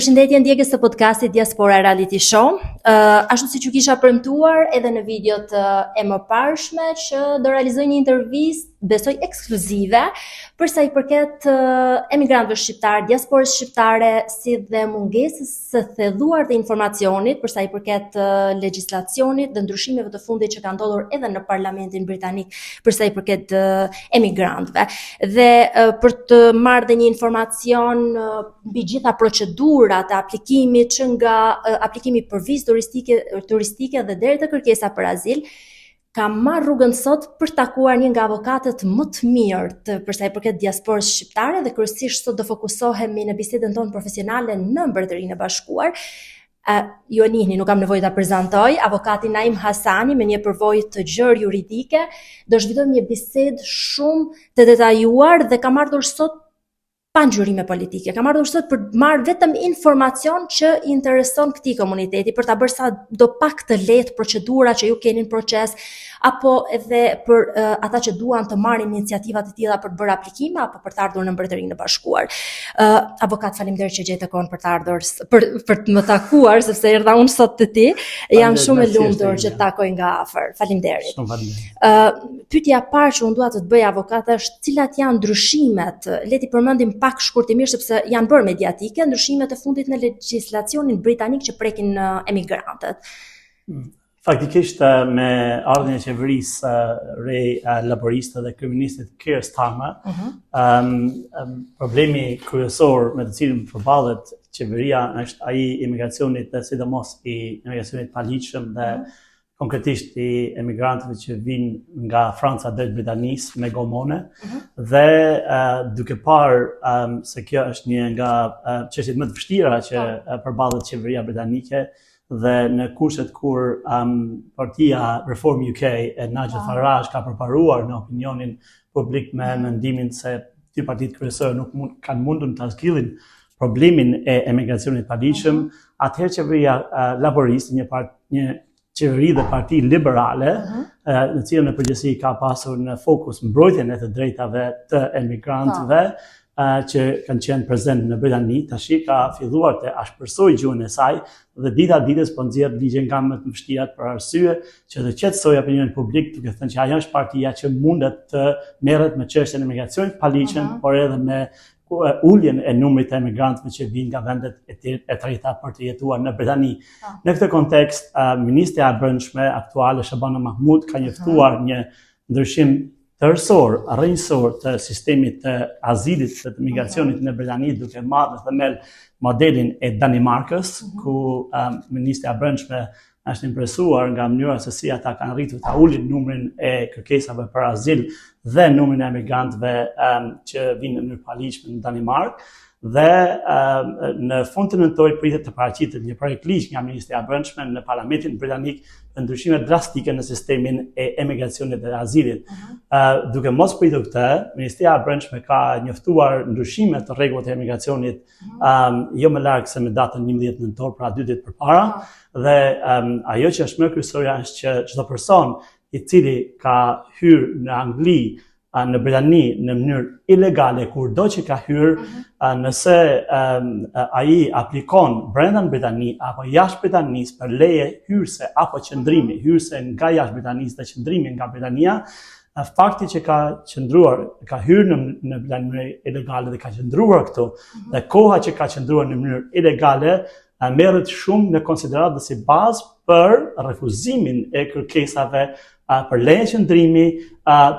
Përshëndetje ndjekës të podcastit Diaspora Reality Show. Uh, ashtu siç ju kisha premtuar edhe në videot e mëparshme që do realizoj një intervistë besoj ekskluzive për sa i përket uh, emigrantëve shqiptarë, diasporës shqiptare si dhe mungesës së thelluar të informacionit për sa i përket uh, legjislacionit dhe ndryshimeve të fundit që kanë ndodhur edhe në Parlamentin britanik për sa i përket uh, emigrantëve. Dhe uh, për të marrë dhe një informacion uh, mbi gjitha procedurat e aplikimit që nga aplikimi për vizë turistike turistike dhe deri te kërkesa për azil, kam marrë rrugën sot për të takuar një nga avokatët më të mirë të për sa i përket diasporës shqiptare dhe kryesisht sot do fokusohemi në bisedën tonë profesionale në Mbretërinë e Bashkuar. Uh, ju e njihni, nuk kam nevojë ta prezantoj, avokati Naim Hasani me një përvojë të gjerë juridike, do zhvillojmë një bisedë shumë të detajuar dhe kam ardhur sot pa ngjyrime politike. Kam ardhur sot për të marrë vetëm informacion që i intereson këtij komuniteti, për ta bërë sa do pak të lehtë procedura që ju keni në proces, apo edhe për uh, ata që duan të marrin iniciativa të tilla për të bërë aplikime apo për të ardhur në Mbretërinë e Bashkuar. Uh, avokat, faleminderit që gjete kohën për të ardhur për për të më takuar sepse erdha unë sot te ti. Jam shumë e lumtur që të takoj nga afër. Faleminderit. Shumë faleminderit. Uh, pyetja e parë që unë dua të të bëj avokat është cilat janë ndryshimet, le t'i përmendim pak shkurtimisht sepse janë bërë mediatike, ndryshimet e fundit në legjislacionin britanik që prekin emigrantët. Hmm. Faktikisht me ardhjen e qeverisë së re laboriste dhe kryeministrit Keir Starmer, uh mhm. -huh. um, um, problemi kryesor me të cilin përballet qeveria është ai i emigracionit dhe sidomos i emigracionit të paligjshëm dhe uh mhm. -huh konkretisht i emigrantëve që vijnë nga Franca drejt Britanisë me gomone uh mhm. -huh. dhe uh, duke parë um, se kjo është një nga uh, çështjet më të vështira që uh, përballet qeveria britanike dhe në kushtet kur um, partia Reform UK e Nigel po. Farage ka përparuar në opinionin publik me mhm. mendimin se dy partitë kryesore nuk mund, kanë mundur ta zgjidhin problemin e emigracionit të paligjshëm, uh mhm. -huh. atëherë qeveria uh, laboriste, një part, një qeveri dhe parti liberale, uh mhm. -huh. në cilën në përgjithësi ka pasur në fokus mbrojtjen e të drejtave të emigrantëve, uh, që kanë qenë prezent në Britani, tashi ka filluar të ashpërsojë gjuhën e saj dhe dita ditës po nxjerr ligje nga më të vështirat për arsye që të qetësojë opinionin publik duke thënë që ajo është partia që mundet të merret me çështjen e emigracionit të paligjshëm, uh mhm. -huh. por edhe me uljen e numrit të emigrantëve që vijnë nga vendet e, e treta për të jetuar në Britani. Po. Në këtë kontekst, ministrja e Brendshme aktuale Shabana Mahmood ka njoftuar një ndryshim tërësor, rrënjësor të sistemit të azilit dhe të migracionit në Britani duke marrë në themel modelin e Danimarkës, mhm. ku ministrja e Brendshme është impresuar nga mënyra se si ata kanë arritur ta ulin numrin e kërkesave për azil dhe numrin e emigrantëve um, që vijnë në mënyrë paligjshme në Danimarkë dhe um, në fund të nëntorit pritet të paraqitet një projektligj nga Ministria e Brendshme në Parlamentin Britanik për ndryshime drastike në sistemin e emigracionit dhe azilit. Uh -huh. uh, duke mos pritur këtë, Ministria e Brendshme ka njoftuar ndryshime të rregullave të emigracionit um, jo më larg se me datën 11 nëntor, pra dy ditë përpara, po. dhe um, ajo që është më kryesorja është që çdo person i cili ka hyrë në Angli, në Britani në mënyrë ilegale kurdo që ka hyrë, uh mhm. -huh. nëse um, ai aplikon brenda në Britani apo jashtë Britanisë për leje hyrëse apo qëndrimi, mhm. hyrëse nga jashtë Britanisë dhe qëndrimi nga Britania, fakti që ka qëndruar, ka hyrë në në në mënyrë ilegale dhe ka qëndruar këtu, mm -hmm. dhe koha që ka qëndruar në mënyrë ilegale merret shumë në konsideratë dhe si bazë për refuzimin e kërkesave për leje qëndrimi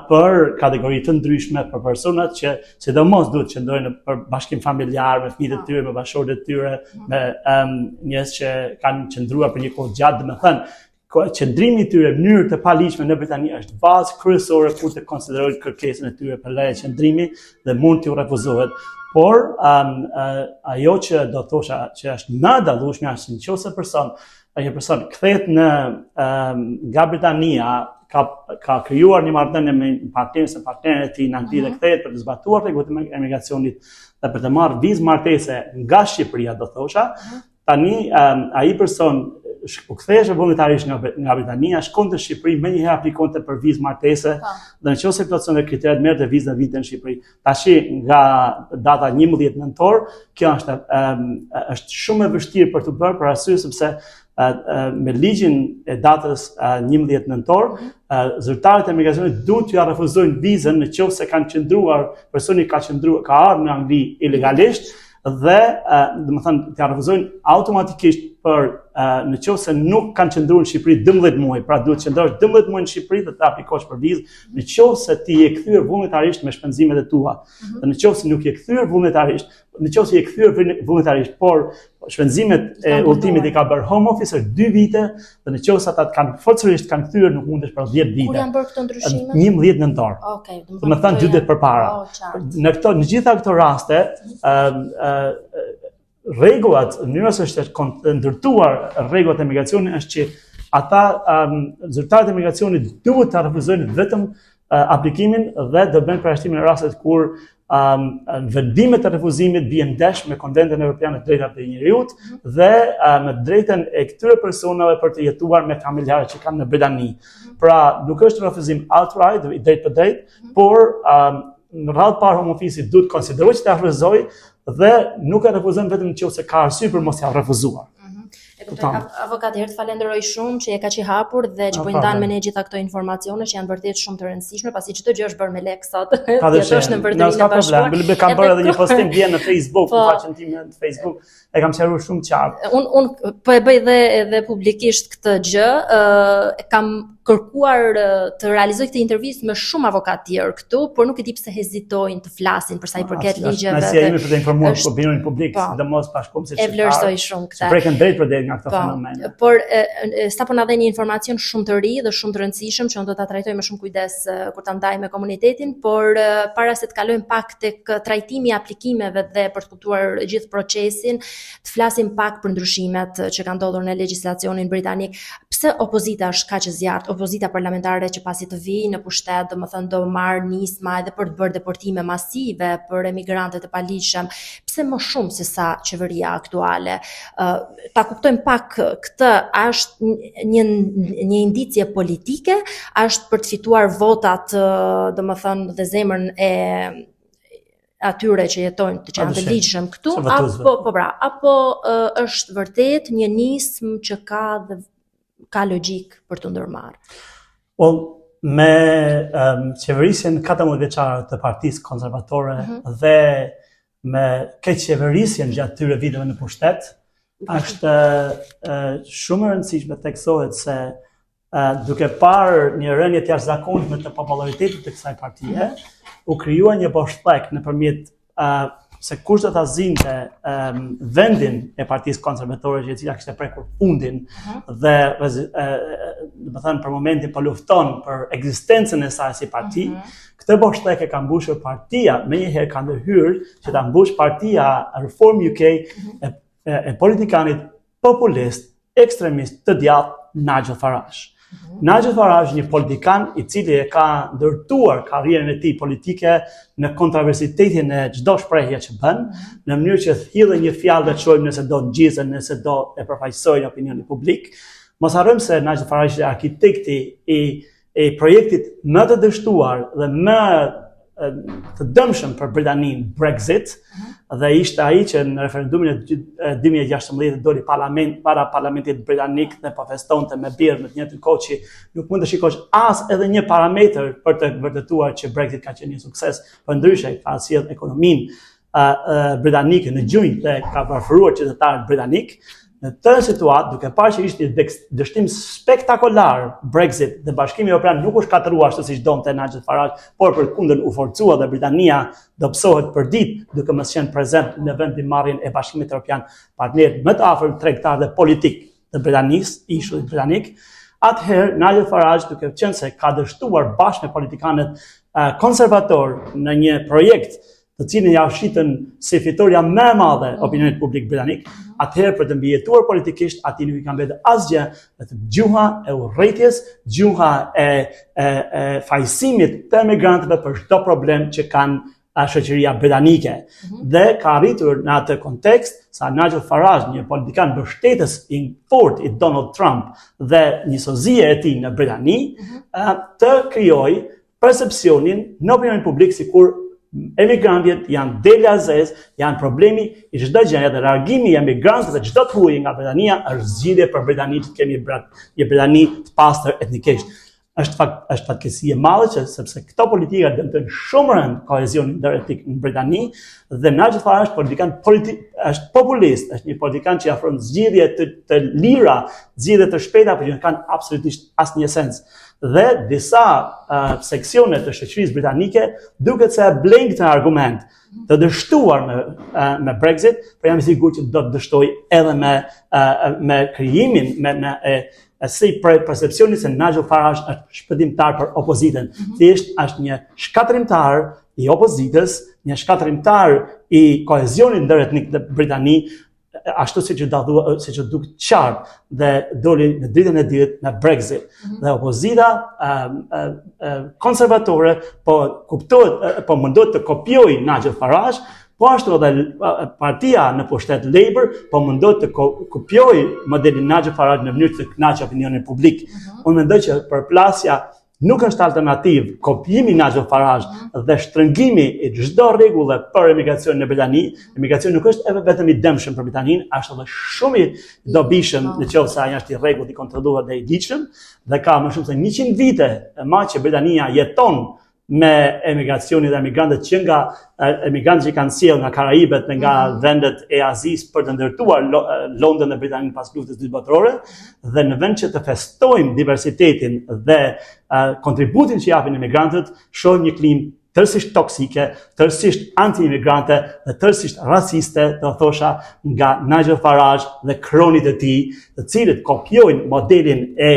për kategori të ndryshme për personat që sidomos duhet të qëndrojnë për bashkim familjar me fëmijët e po. tyre, me bashkëshortët e tyre, mhm. me um, njerëz që kanë qëndruar për një kohë gjatë, domethënë Qëndrimi i tyre në mënyrë të paligjshme në Britani është bazë kryesore kur të konsiderojnë kërkesën e tyre për leje qëndrimi dhe mund t'ju refuzohet. Por um, uh, ajo që do thosha që është më e dallueshme është në qoftë se person, një person kthehet në um, nga Britania ka ka krijuar një marrëdhënie me partnerin ose partneren e tij në Angli dhe mhm. kthehet për të zbatuar rregullat e emigracionit dhe për të marrë vizë martese nga Shqipëria do thosha, mhm. Tani, um, ai person u ktheheshe vullnetarisht nga nga Britania, shkonte në Shqipëri, menjëherë aplikonte për vizë martese po. dhe në qoftë se plotësonte kriteret merrte vizën dhe vinte në Shqipëri. Tashi nga data 11 nëntor, kjo është është shumë e vështirë për t'u bërë për arsye sepse me ligjin e datës 11 nëntor, mhm. zyrtarët e emigracionit duhet t'ia refuzojnë vizën në qoftë se kanë qëndruar, personi ka qëndruar, ka ardhur në Angli ilegalisht dhe domethënë t'ia refuzojnë automatikisht për në qoftë se nuk kanë qëndruar në Shqipëri 12 muaj, pra duhet të qëndrosh 12 muaj në Shqipëri dhe të aplikosh për vizë, në qoftë se ti je kthyer vullnetarisht me shpenzimet e tua. Mm -hmm. Dhe në qoftë se nuk je kthyer vullnetarisht, në qoftë se je kthyer vullnetarisht, por shpenzimet e udhëtimit i ka bërë Home Office është 2 vite dhe në qoftë se ata të kanë forcërisht kanë kthyer nuk mundesh për 10 vite. Kur janë bërë këto ndryshime? 11 nëntor. Okej, okay, domethënë dy ditë përpara. Oh, në këto në gjitha këto raste, ë ë rregullat, mënyra se është ndërtuar rregullat e emigracionit është që ata um, zyrtarët e emigracionit duhet ta refuzojnë vetëm uh, aplikimin dhe do bëjnë përjashtimin në rastet kur um, vendimet e refuzimit bien ndesh me Konventën Evropiane të Drejtave të Njeriut mm -hmm. dhe uh, me drejtën e këtyre personave për të jetuar me familjarët që kanë në Britani. Mm -hmm. Pra, nuk është refuzim outright, i drejtpërdrejtë, mm -hmm. por um, në radhë parë Home Office duhet konsiderojë që ta refuzojë dhe nuk e refuzon vetëm në qoftë se ka arsye për mos ja refuzuar. Mhm. E kuptoj. Avokat herë të falenderoj shumë që je kaq i hapur dhe që po i ndan me ne gjitha këto informacione që janë vërtet shumë të rëndësishme, pasi çdo gjë është bërë me lek sot. Pa dyshim. Në Mbretërinë e Bashkuar. Problem. Kam bërë edhe një postim dje në Facebook, po. në faqen time në Facebook, e kam sqaruar shumë qartë. Un un po e bëj dhe edhe publikisht këtë gjë, ë kam kërkuar të realizoj këtë intervistë me shumë avokatë tjerë këtu, por nuk e di pse hezitojnë të flasin për sa i përket ligjeve. Kënaqësia ime për të informuar po, opinionin publik, po, sidomos bashkëkombësit shqiptarë. E vlerësoj shumë këtë. Preken drejtpërdrejt nga këto po, fenomene. Por e, e, sapo na dhe një informacion shumë të ri dhe shumë të rëndësishëm që unë do ta trajtoj me shumë kujdes kur ta ndaj me komunitetin, por para se të kalojmë pak tek trajtimi i aplikimeve dhe për të kuptuar gjithë procesin, të flasim pak për ndryshimet që kanë ndodhur në legjislacionin britanik. Pse opozita është kaq e zjarrtë, opozita parlamentare që pasi të vijë në pushtet, domethënë do marrë nisma edhe për të bërë deportime masive për emigrantët e paligjshëm, pse më shumë se sa qeveria aktuale? Uh, ta kuptojmë pak këtë, a është një një indicie politike, a është për të fituar votat, domethënë dhe zemrën e atyre që jetojnë të që janë të ligjshëm këtu apo po pra apo uh, është vërtet një nismë që ka dhe ka logjikë për t'u ndërmarrë. Well, me um, qeverisjen 14 vjeçare të Partisë Konservatore mm -hmm. dhe me keqqeverisjen gjatë këtyre viteve në pushtet, është uh, shumë e rëndësishme të theksohet se duke parë një rënie të jashtëzakonshme të popullaritetit të kësaj partie, u krijua një boshllëk nëpërmjet uh, se kush do ta zinte um, vendin e Partisë Konservatore që e cila kishte prekur fundin uh mhm. -huh. dhe uh, domethënë për momentin po lufton për ekzistencën e saj si parti, uh mhm. -huh. këtë boshllëk e ka mbushur partia, menjëherë ka ndërhyrë që ta mbush partia Reform UK uh mhm. -huh. e, e, e politikanit populist ekstremist të djathtë Nigel Farage. Mhm. Nigel Farage një politikan i cili e ka ndërtuar karrierën e tij politike në kontroversitetin e çdo shprehje që bën, mhm. në mënyrë që hidhet një fjalë dhe të shohim nëse do ngjizën, nëse do e përfaqësojë opinionin publik. Mos harrojmë se Nigel Farage është arkitekti i e projektit më të dështuar dhe më të dëmshëm për Britaninë, Brexit, mm -hmm. dhe ishte ai që në referendumin e 2016 doli parlament, para parlamentit britanik dhe po festonte me birrë në të njëjtën kohë që nuk mund të shikosh as edhe një parametër për të vërtetuar që Brexit ka qenë një sukses, përndryshe ka sjellë ekonominë britanike në gjunjë dhe ka varfëruar qytetarët britanikë, në këtë situatë, duke parë që ishte një dështim spektakolar Brexit dhe Bashkimi Evropian nuk u shkatërrua ashtu siç donte Nigel Farage, por përkundër u forcua dhe Britania dobësohet për ditë duke mos qenë prezent në vendimmarrjen e Bashkimit Evropian, partner më të afërm tregtar dhe politik të Britanisë, ishullit britanik, atëherë Nigel Farage duke qenë se ka dështuar bashkë me politikanët konservatorë në një projekt të cilin ja shitën si fitorja më e madhe mm. opinionit publik britanik, mm. atëherë për të mbijetuar politikisht atij nuk i ka mbetur asgjë, vetëm gjuha e urrejtjes, gjuha e e, e fajësimit të emigrantëve për çdo problem që kanë a shoqëria britanike. Mm -hmm. Dhe ka arritur në atë kontekst sa Nigel Farage, një politikan mbështetës i fortë i Donald Trump dhe një sozie e tij në Britani, mm -hmm. të krijojë percepcionin në opinionin publik sikur emigrantët janë delja e zezë, janë problemi i çdo gjëje dhe largimi i emigrantëve dhe çdo të huaji nga Britania është zgjidhje për Britaninë që të kemi një Britani të pastër etnikisht. Është fakt është fatkeqësi e madhe që sepse këto politika dëmtojnë shumë rëndë kohezionin ndëretnik në Britani dhe Nigel Farage është politikan politi është populist, është një politikan që ofron zgjidhje të, të lira, zgjidhje të shpejta, por që nuk kanë absolutisht asnjë sens. Dhe disa uh, seksione të shoqërisë britanike duket se e blejnë këtë argument të dështuar me uh, me Brexit, por jam i sigurt që do të dështojë edhe me uh, me krijimin me me e, si për percepcionin se Nigel Farage është shpëtimtar për opozitën. Mm -hmm. Thjesht është një shkatërrimtar i opozitës, një shkatërrimtar i kohezionit ndëretnik në Britani, ashtu siç u dallua, siç u duk qartë dhe doli në dritën e diellit në Brexit. Mm -hmm. Dhe opozita um, um, konservatore po kuptohet po mundohet të kopjojë Nigel Farage, Po ashtu edhe partia në pushtet Labour po mundohet të kopjojë modelin Nigel Farage në mënyrë të kënaqë opinionin publik. Uh mhm. -huh. Unë mendoj që përplasja nuk është alternativë kopjimi i Nigel Farage uh mhm. -huh. dhe shtrëngimi i çdo rregulle për emigracionin në Britani. Emigracioni nuk është edhe vetëm i dëmshëm për Britaninë, është edhe shumë i dobishëm në qoftë se ai është i rregullt, i kontrolluar dhe i ligjshëm dhe ka më shumë se 100 vite ma që Britania jeton me emigracionin dhe emigrantët që nga emigrantët që kanë sjellë nga Karaibet dhe nga mm -hmm. vendet e Azisë për të ndërtuar Londrën dhe Britaninë pas luftës së dytë botërore dhe në vend që të festojmë diversitetin dhe uh, kontributin që japin emigrantët, shohim një klimë tërësisht toksike, tërësisht anti-imigrante dhe tërësisht raciste, do thosha, nga Nigel Farage dhe kronit e tij, të cilët kopjojnë modelin e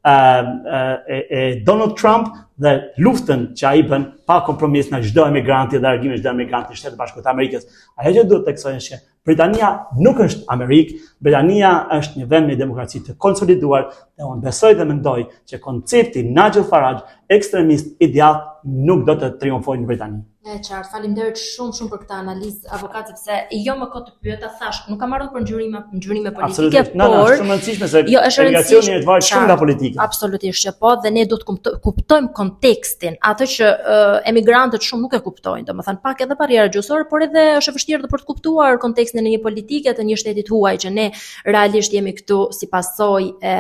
e, e Donald Trump dhe luftën që ai bën pa kompromis në çdo emigranti dhe largimin e çdo emigranti në Shtetet e Bashkuara të Amerikës. Ajo që duhet të theksoj është që Britania nuk është Amerikë, Britania është një vend me demokraci të konsoliduar dhe unë besoj dhe mendoj që koncepti Nigel Farage, ekstremist i djathtë, nuk do të triumfojë në Britani. E qartë, faleminderit shumë shumë për këtë analizë avokat sepse jo më kot të pyeta thash, nuk kam ardhur për ngjyrime, ngjyrime politike, por no, no, është shumë e rëndësishme se jo, është emigracioni është varet shumë nga politika. Absolutisht që po dhe ne duhet të kuptojmë kontekstin, atë që uh, emigrantët shumë nuk e kuptojnë, domethënë pak edhe barriera gjuhësore, por edhe është e vështirë për të kuptuar kontekstin e një politike të një shteti të huaj që ne realisht jemi këtu si pasojë e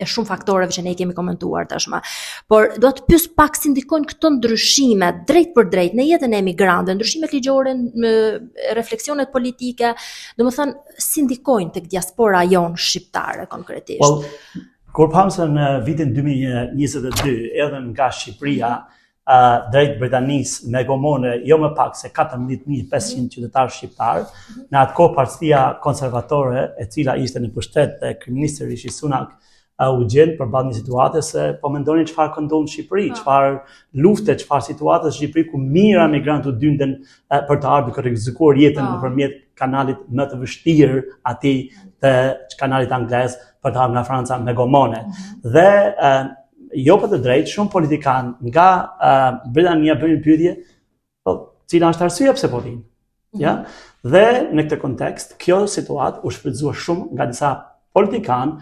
e shumë faktoreve që ne i kemi komentuar tashmë. Por do të pyes pak si ndikojnë këto ndryshime drejtpërdrejt në jetën e emigrantëve, ndryshimet ligjore, në refleksionet politike, domethënë si ndikojnë tek diaspora jonë shqiptare konkretisht. Well, kur pamë se në vitin 2022 edhe nga Shqipëria uh, drejt Britanisë me gomone jo më pak se 14.500 qytetarë shqiptarë. Në atë kohë partia konservatore, e cila ishte në pushtet dhe kryeministri Rishi Sunak uh, u gjend përballë një situate se po mendonin çfarë ka ndodhur në Shqipëri, po. çfarë lufte, çfarë situate në Shqipëri ku mijëra migrantë u dynden uh, për të ardhur duke rrezikuar jetën po. nëpërmjet kanalit më të vështirë atij të kanalit anglez për të ardhur nga Franca me gomone. Mm -hmm. Dhe uh, jo për të drejtë, shumë politikanë nga uh, Britania bënin pyetje, po cila është arsyeja pse po vijnë? Mm -hmm. Ja? Dhe në këtë kontekst, kjo situatë u shfrytëzua shumë nga disa politikanë,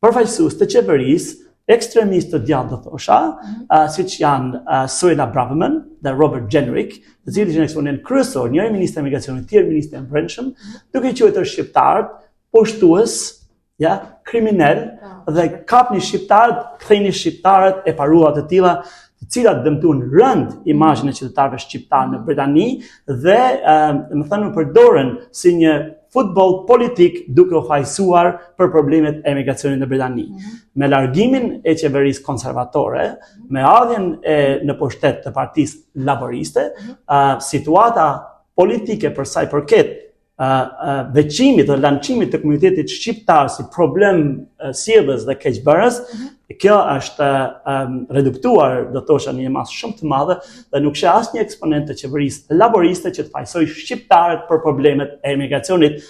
përfaqësues të qeverisë, ekstremistë të djathtë do thosha, mm -hmm. uh, siç janë uh, Suella Braverman dhe Robert Jenrick, të cilët ishin eksponentë kryesorë, njëri ministër i emigracionit, tjetri ministër i brendshëm, mm -hmm. duke quajtur shqiptarët pushtues ja, kriminel po. dhe kapni shqiptarët, ktheni shqiptarët e parulla të tilla, të cilat dëmtuan rënd imazhin e qytetarëve shqiptarë në Britani dhe, domethënë, u përdorën si një futboll politik duke u fajësuar për problemet e emigracionit në Britani. Mm -hmm. Me largimin e qeverisë konservatore, mm -hmm. me ardhjen e në pushtet të partisë laboriste, mm -hmm. uh, situata politike për sa i përket veçimit dhe lançimit të komunitetit shqiptar si problem sjellës dhe keqbërës, mm -hmm. kjo është um, reduktuar, do thosha në një masë shumë të madhe dhe nuk sheh asnjë eksponent të qeverisë laboriste që të fajësojë shqiptarët për problemet e emigracionit.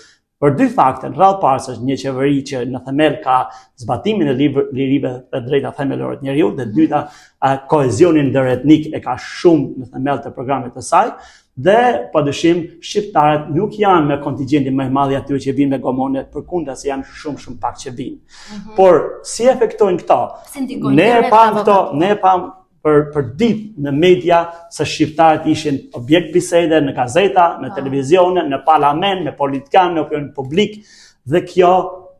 Për dy fakte, në radhë parë se është një qeveri që në themel ka zbatimin e lirive dhe drejta themelore të njeriut dhe dyta kohezionin ndëretnik e ka shumë në themel të programit të saj dhe padyshim shqiptarët nuk janë me kontingjentin më i madh i atyre që vijnë me gomone, përkundrazi janë shumë shumë pak që vijnë. Mm -hmm. Por si efektojnë këto? Si ndikojnë? Ne e pamë këto, ne e pamë për për ditë në media se shqiptarët ishin objekt bisede në gazeta, në po. televizione, në parlament, me politikanë, në opinion publik dhe kjo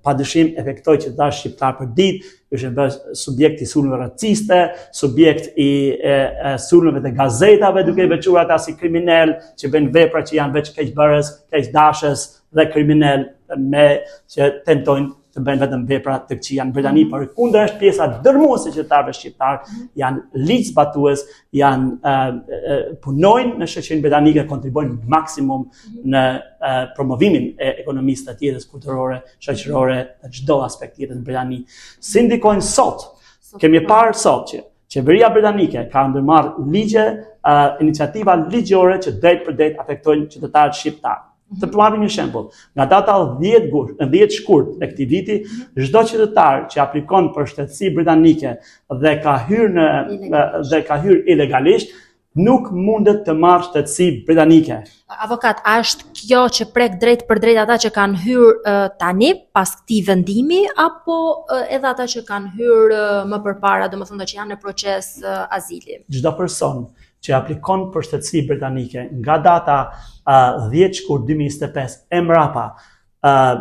padyshim efektoi qytetarët shqiptarë për ditë, ishin bërë subjekt i sulmeve raciste, subjekt i e, e, sulmeve të gazetave duke i veçuar ata si kriminel që bëjnë vepra që janë veç keqbërës, keqdashës dhe kriminel me që tentojnë të bëjnë vetëm vepra të këqija në Britani, mm -hmm. por kundër është pjesa dërmuese e qytetarëve shqiptar, mm -hmm. janë ligjzbatues, janë uh, uh, punojnë në shoqërinë britanike, kontribuojnë maksimum mm -hmm. në uh, promovimin e ekonomisë të jetës kulturore, shoqërore, në çdo aspekt të jetës në Britani. Si ndikojnë sot? sot Kemi po. parë sot që Qeveria britanike ka ndërmarrë ligje, uh, iniciativa ligjore që drejtpërdrejt afektojnë qytetarët shqiptar. Të marrim një shembull, nga data 10 gusht, 10 shkurt e këtij viti, çdo qytetar që aplikon për shtetësi britanike dhe ka hyrë në dhe ka hyrë ilegalisht, nuk mundet të marrë shtetësi britanike. Avokat, a është kjo që prek drejtpërdrejt ata që kanë hyrë uh, tani pas këtij vendimi apo uh, edhe ata që kanë hyrë uh, më përpara, domethënë që janë në proces uh, azili? Çdo person që aplikon për shtetësi britanike nga data uh, 10 shkurt 2025 e mrapa, uh,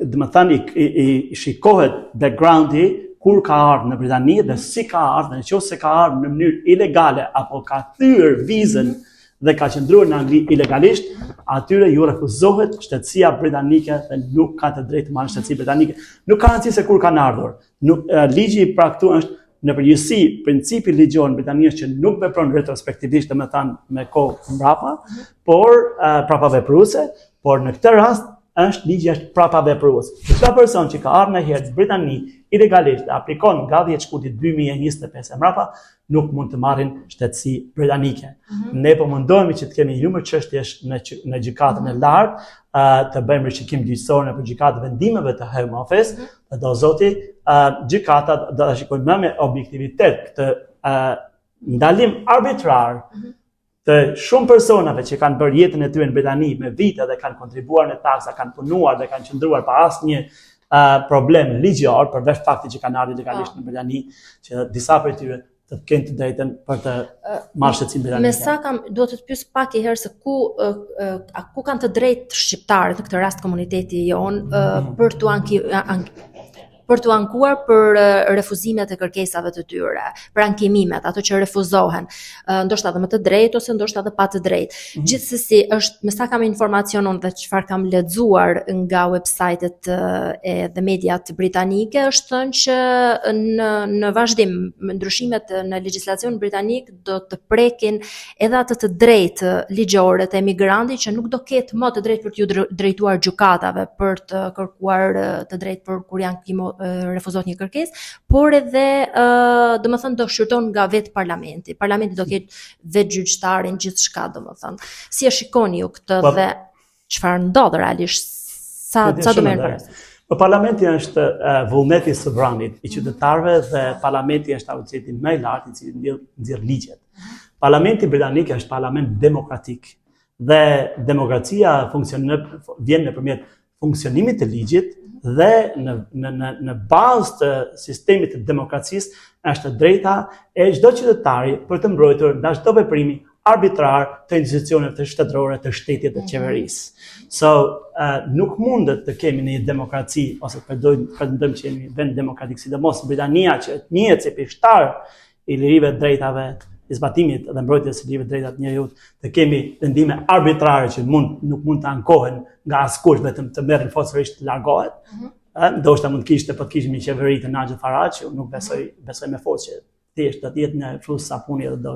domethënë i, i, i shikohet backgroundi kur ka ardhur në Britani dhe si ka ardhur, në qoftë se ka ardhur në mënyrë ilegale apo ka thyer vizën dhe ka qëndruar në Angli ilegalisht, atyre ju refuzohet shtetësia britanike dhe nuk ka të drejtë të marrë shtetësi britanike. Nuk ka rëndësi se kur kanë ardhur. Nuk ligji pra këtu është në përgjithësi principi ligjor në Britani është që nuk vepron retrospektivisht, domethënë me kohë mbrapa, por uh, prapavepruese, por në këtë rast është ligji është prapaveprues. Çdo person që ka ardhur ndonjëherë në Britani ilegalisht dhe aplikon nga 10 shkurti 2025 e mbrapa, nuk mund të marrin shtetësi britanike. Mm -hmm. Ne po mundohemi që të kemi një numër çështjesh në në gjykatën mm -hmm. e lartë, uh, të bëjmë rishikim gjyqësor nëpër gjykatë vendimeve të Home Office, mm -hmm. dhe do zoti uh, gjykata do ta shikojë më me objektivitet këtë uh, ndalim arbitrar mm -hmm të shumë personave që kanë bërë jetën e tyre në Britani me vite dhe kanë kontribuar në taksa, kanë punuar dhe kanë qëndruar pa asnjë uh, problem ligjor, përveç faktit që kanë ardhur ilegalisht po. në Britani, që disa prej tyre të kenë të drejtën për të marrë shtetësinë britanike. Me sa kam, duhet të të pyes pak një herë se ku a ku kanë të drejtë shqiptarët në këtë rast komuniteti jonë mm -hmm. për të anki, anki për t'u ankuar për refuzimet e kërkesave të tyre, për ankimimet, ato që refuzohen, ndoshta edhe me të drejtë ose ndoshta edhe pa të drejtë. Mm -hmm. Gjithsesi është me sa kam informacion unë dhe çfarë kam lexuar nga website-et e dhe mediat britanike është thënë që në në vazhdim ndryshimet në legjislacionin britanik do të prekin edhe atë të drejtë ligjore të emigrantit që nuk do ketë më të drejtë për t'iu drejtuar gjykatave për të kërkuar të drejtë për kur janë kimo, refuzohet një kërkesë, por edhe domethënë do shqyrton nga vetë parlamenti. Parlamenti do ketë vetë gjyqtarin gjithçka domethënë. Si e shikoni ju këtë po, dhe çfarë ndodh realisht? Sa sa do merren parasysh? Po parlamenti është uh, vullneti i sovranit i qytetarëve dhe parlamenti është autoriteti më i lartë i cili nxjerr nxjerr ligjet. Parlamenti britanik është parlament demokratik dhe demokracia funksionon vjen nëpërmjet funksionimit të ligjit dhe në në në në bazë të sistemit të demokracisë është e drejta e çdo qytetari për të mbrojtur ndaj çdo veprimi arbitrar të institucioneve të shtetërore të shtetit dhe mhm. qeverisë. So, uh, nuk mundet të kemi në një demokraci ose të pretendojmë pretendojmë që jemi vend demokratik, sidomos Britania që njihet si pishtar i lirive të drejtave, i zbatimit dhe mbrojtjes së lirive të drejtave të njeriut, të kemi vendime arbitrare që mund nuk mund të ankohen nga askush vetëm të merren forcërisht të largohet. Mm -hmm. Ë, ndoshta mund të kishte po të kishim një qeveri të Nigel Farage, që nuk besoj besoj me forcë që thjesht do të jetë një frus sapuni dhe do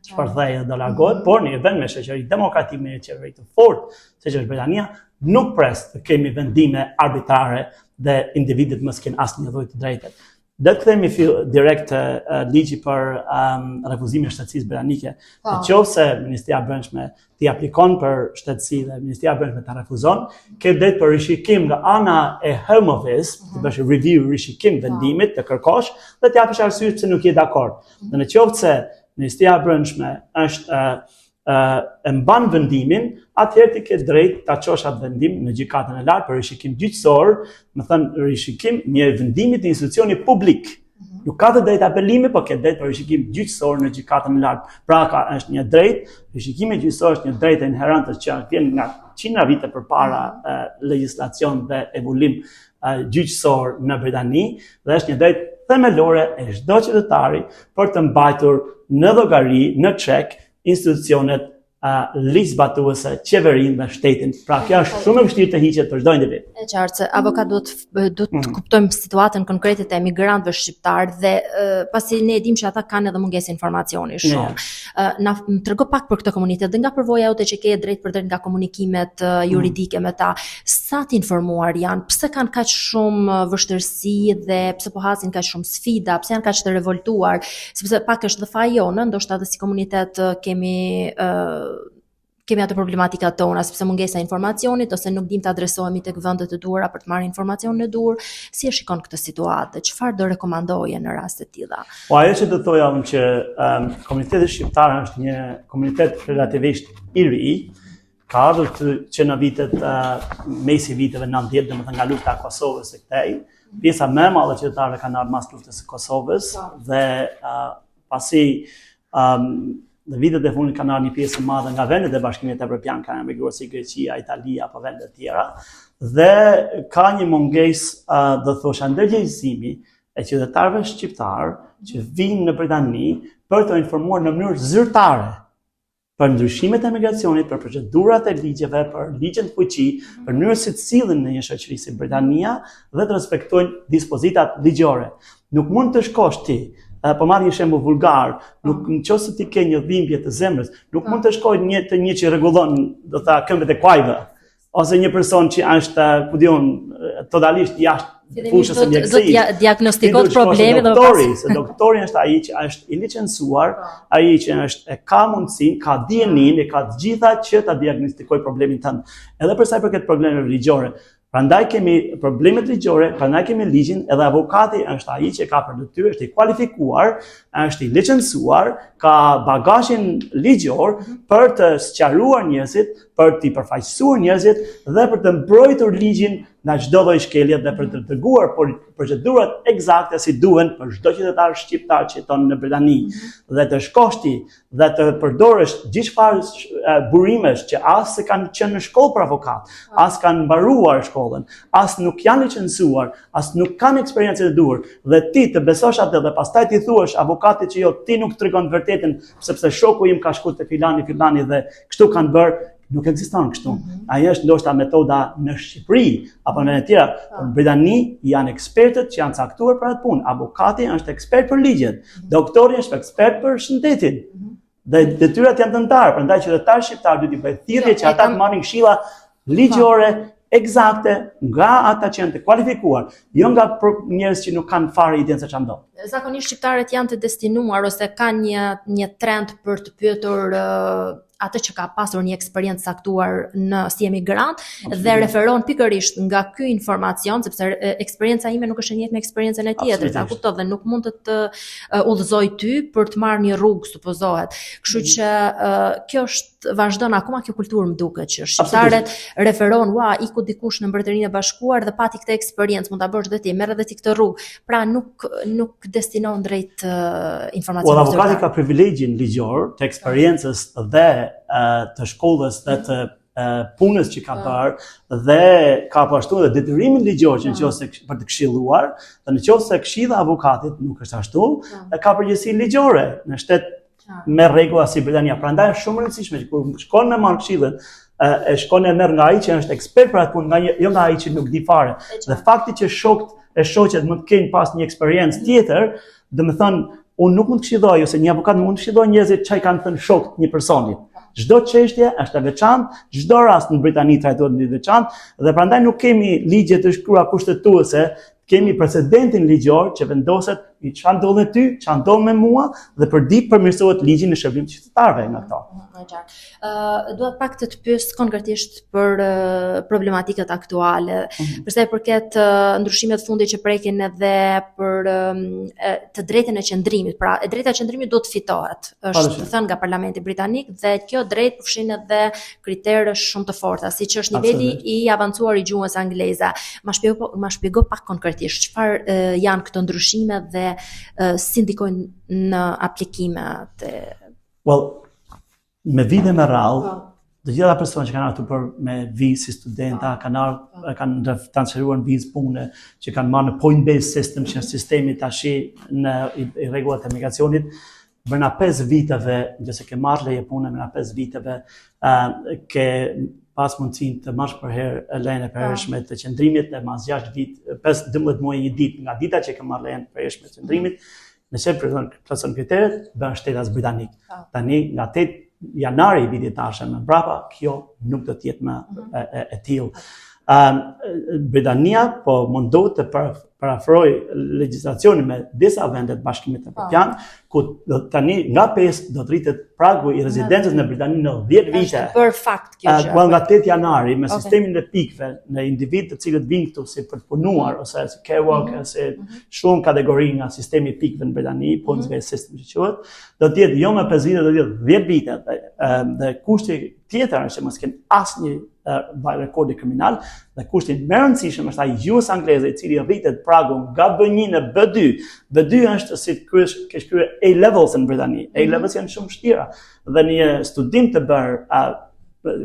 shpërthejë dhe do largohet, mm -hmm. por në një vend me shoqëri demokratike me një qeveri të fortë, siç është Britania, nuk pres të kemi vendime arbitrare dhe individët mos kenë asnjë lloj të drejte. Do të kthehemi direkt te uh, ligji për um, refuzimin e shtetësisë britanike. Po. Në qoftë se Ministria e Brendshme ti aplikon për shtetësi dhe Ministria e Brendshme ta refuzon, ke drejt për rishikim nga ana e Home Office, mm -hmm. të bësh review rishikim po. vendimit, të kërkosh dhe të japësh arsye pse nuk je dakord. Mm -hmm. Dhe në qoftë se Ministria e Brendshme është uh, e mban vendimin, atëherë ti ke drejt ta çosh atë vendim në gjykatën e lartë për rishikim gjyqësor, me thënë rishikim një vendimi të institucioni publik. Mhm. Nuk ka të drejtë apelimi, po ke drejt për rishikim gjyqësor në gjykatën e lartë. Pra ka është një drejt, rishikimi gjyqësor është një drejtë inherente që vjen nga qindra vite përpara mm -hmm. legjislacion dhe evolim gjyqësor në Britani dhe është një drejtë themelore e çdo qytetari për të mbajtur në llogari, në check institucionet uh, ligjzbatuese, qeverinë dhe shtetin. Pra kjo është shumë e vështirë të hiqet për çdo individ. E qartë se avokat duhet duhet të mm. kuptojmë situatën konkrete të emigrantëve shqiptarë dhe uh, pasi ne e dimë që ata kanë edhe mungesë informacioni shumë. Yeah. Uh, na më trego pak për këtë komunitet dhe nga përvoja jote që ke drejtpërdrejt nga komunikimet uh, juridike mm. me ta, sa të informuar janë, pse kanë kaq shumë vështirësi dhe pse po hasin kaq shumë sfida, pse janë kaq të revoltuar, sepse pak është dhe faji jonë, ndoshta edhe si komunitet kemi uh, kemi ato problematikat tona, sepse mungesa e informacionit ose nuk dim të adresohemi tek vendet e duhura për të marrë informacionin e duhur, si e shikon këtë situatë dhe çfarë do rekomandoje në raste të tilla? Po ajo që do thoja unë që um, komuniteti shqiptar është një komunitet relativisht i ri, ka ardhur të, që në vitet uh, mesi viteve 90, domethënë nga lufta e Kosovës e këtej, pjesa më e madhe e qytetarëve kanë ardhur mas luftës së Kosovës po. dhe uh, pasi um, në vitet e fundit kanë ardhur një pjesë e madhe nga vendet e Bashkimit Evropian, kanë emigruar si Greqia, Italia apo vende të tjera dhe ka një mungesë uh, do thosha ndërgjegjësimi e qytetarëve shqiptarë që vijnë në Britani për të informuar në mënyrë zyrtare për ndryshimet e emigracionit, për procedurat e ligjeve, për ligjet në fuqi, për mënyrën si të sillen në një shoqëri si Britania dhe të respektojnë dispozitat ligjore. Nuk mund të shkosh ti, po marr një shembull vulgar, nuk në qoftë se ti ke një dhimbje të zemrës, nuk mund të shkosh një te një që rregullon, do tha këmbët e kuajve, ose një person që është, ku di unë, totalisht jashtë fushës së mjekësisë. Do të diagnostikohet problemi dhe doktori, se doktori është ai që është i licencuar, po. ai që është e ka mundësinë, ka dijeninë, e ka të gjitha që ta diagnostikojë problemin tënd. Edhe për sa i përket problemeve ligjore. Prandaj kemi problemet ligjore, prandaj kemi ligjin, edhe avokati është ai që ka për detyrë, është i kualifikuar, është i licencuar, ka bagazhin ligjor mhm. për të sqaruar njerëzit, për t'i përfaqësuar njerëzit dhe për të mbrojtur ligjin nga çdo lloj shkelje dhe për të treguar por procedurat ekzakte si duhen për çdo qytetar shqiptar që jeton në Britani. Mm -hmm. Dhe të shkosh ti dhe të përdorësh gjithfarë burimesh që as se kanë qenë në shkollë për avokat, po. as kanë mbaruar shkollën, as nuk janë licencuar, as nuk kanë eksperiencën e duhur dhe ti të besosh atë dhe pastaj t'i thuash avokatit që jo ti nuk tregon të vërtetën sepse shoku im ka shku te filani filani dhe kështu kanë bërë, nuk ekziston kështu. Mm -hmm. Ajo është ndoshta metoda në Shqipëri apo në vende të tjera, po në Britani janë ekspertët që janë caktuar për atë punë. Avokati është ekspert për ligjet, mm -hmm. doktori është ekspert për shëndetin. Mm -hmm. Dhe detyrat janë të ndara, prandaj qytetarët shqiptarë duhet t'i bëj thirrje jo, që ata të marrin këshilla ligjore ekzakte nga ata që janë të kualifikuar, jo nga njerëz që nuk kanë fare idenë se çfarë ndodh. Zakonisht shqiptarët janë të destinuar ose kanë një një trend për të pyetur uh, atë që ka pasur një eksperiencë caktuar në si emigrant dhe referon pikërisht nga ky informacion sepse eksperienca ime nuk është e njëjtë me eksperiencën e tjetrit, a kupton dhe nuk mund të të udhëzoj ty për të marrë një rrugë supozohet. Kështu mm. që uh, kjo është vazhdon akoma kjo kulturë më duket që shqiptarët referon, ua, iku dikush në Mbretërinë e Bashkuar dhe pati këtë eksperiencë, mund ta bësh dhe ti, merr edhe ti këtë rrugë. Pra nuk nuk destinon drejt uh, informacionit. Po avokati ka privilegjin ligjor të eksperiencës dhe uh, të shkollës dhe të uh, punës që ka po. bërë dhe ka po ashtu edhe detyrimin ligjor që në qoftë se për të këshilluar dhe në qoftë se këshilla e avokatit nuk është ashtu, po. ka përgjegjësi ligjore në shtet me rregulla si Britania. Prandaj është shumë e rëndësishme që kur shkon me marr këshillën, e shkon e merr nga ai që është ekspert për atë punë, nga një, jo nga ai që nuk di fare. Dhe fakti që shokët e shoqet mund të kenë pas një eksperiencë tjetër, domethënë unë nuk mund të këshilloj ose një avokat nuk mund të këshillojë njerëzit çka i kanë thënë shokët një personi. Çdo çështje është e veçantë, çdo rast në Britani trajtohet në mënyrë të veçantë dhe prandaj nuk kemi ligje të shkruara kushtetuese Kemi precedentin ligjor që vendoset i çfarë ndodh me ty, çfarë ndodh me mua dhe për ditë përmirësohet ligji në shërbim të qytetarëve nga këto. Mm, e qartë. Ë uh, dua pak të të pyes konkretisht për uh, problematikat aktuale. Mm -hmm. Për sa i përket uh, ndryshimet e fundit që prekin edhe për um, të drejtën e qëndrimit. Pra, e drejta e qëndrimit duhet të fitohet. Është thënë nga Parlamenti Britanik dhe kjo drejtë përfshin edhe kritere shumë të forta, siç është niveli i avancuar i gjuhës angleze. Ma shpjego ma shpjego pak konkretisht çfarë uh, janë këto ndryshime dhe uh, si ndikojnë në aplikimet e Well, me vite me radhë, po. të gjitha persona që kanë ardhur për me vizë si studenta, po. kanë ardhur po. kanë transferuar në vizë pune, që kanë marrë në point based system, që është sistemi tashi në i, i rregullat e migracionit, brenda 5 viteve, nëse ke marrë leje pune brenda 5 viteve, uh, ke pas mundësinë të marrësh për herë lejen e përhershme të qëndrimit dhe mas 6 vit, 5 12 muaj një ditë nga dita që ke marrë lejen e përhershme të qëndrimit, nëse plotëson kriteret, bën shtetas britanik. Tani nga 8 janari i vitit të ardhshëm mbrapa, kjo nuk do të jetë më mhm. e, e, e tillë. Um, Britania po mundohet të përafrojë legjislacionin me disa vende të Bashkimit Evropian, ku do tani nga 5 do të rritet pragu i rezidencës në Britani në 10 vite. Është bërë fakt kjo gjë. Uh, nga 8 janari me okay. sistemin e pikëve në individ të cilët vinë këtu si për të punuar mm -hmm. ose si care worker, mm -hmm. si mhm. shumë kategori nga sistemi i pikëve në Britani, points mhm. based system që quhet, do të jetë jo më 5 vite, do të jetë 10 vite dhe, dhe kushti tjetër është që mos kenë asnjë rekordi kriminal dhe kushti më i rëndësishëm është ai i gjuhës angleze i cili rritet pragu nga B1 në B2. B2 është si të kryesh kesh kryer A levels në Britani. A mhm. levels janë shumë vështira dhe një studim të bërë uh,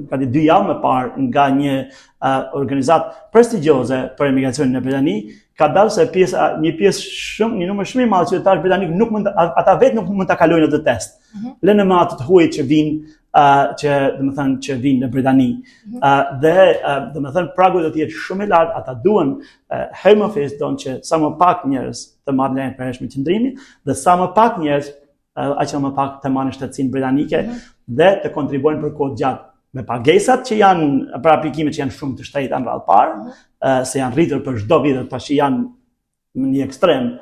gati dy javë më parë nga një uh, organizatë prestigjioze për emigracionin në Britani, ka dalë se pjesa një pjesë shumë një numër shumë i madh qytetarësh britanik nuk mund ata vetë nuk mund ta kalojnë atë test. Mm -hmm. Lënë më ato të huaj që vijnë uh, që domethënë që vijnë në Britani. Mm -hmm. uh, dhe uh, domethënë pragu do të jetë shumë i lartë, ata duan uh, Home Office don që sa më pak njerëz të marrin lejen e përhershme qëndrimi dhe sa më pak njerëz uh, aq më pak të marrin shtetësinë britanike mm -hmm. dhe të kontribuojnë për kohë gjatë me pagesat që janë për aplikimet që janë shumë të shtrenjta në radhë parë, mm -hmm. se janë rritur për çdo vit dhe tash janë në një ekstrem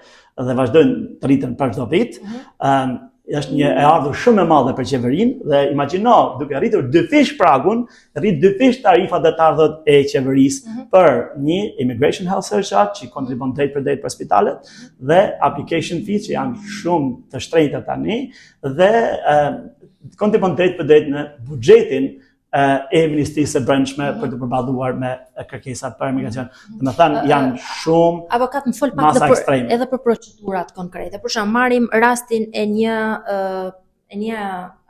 dhe vazhdojnë të rriten për çdo vit. Mm -hmm. um, është një e ardhur shumë e madhe për qeverinë dhe imagjino duke rritur dyfish pragun, rrit dyfish tarifat dhe të ardhurat e qeverisë mm -hmm. për një immigration health surcharge që kontribuon drejtpërdrejt për spitalet mm -hmm. dhe application fee që janë shumë të shtrenjta tani dhe uh, kontribuon drejtpërdrejt në buxhetin e Ministrisë së Brendshme mm -hmm. për të përballuar me kërkesat për emigracion. Domethënë janë shumë Avokat më fol pak edhe për edhe për procedurat konkrete. Për shembull, marrim rastin e një e një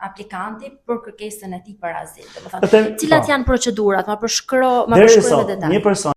aplikanti për kërkesën e tij për azil. Domethënë, cilat po. janë procedurat? Ma përshkro, ma përshkro me detaj. Një person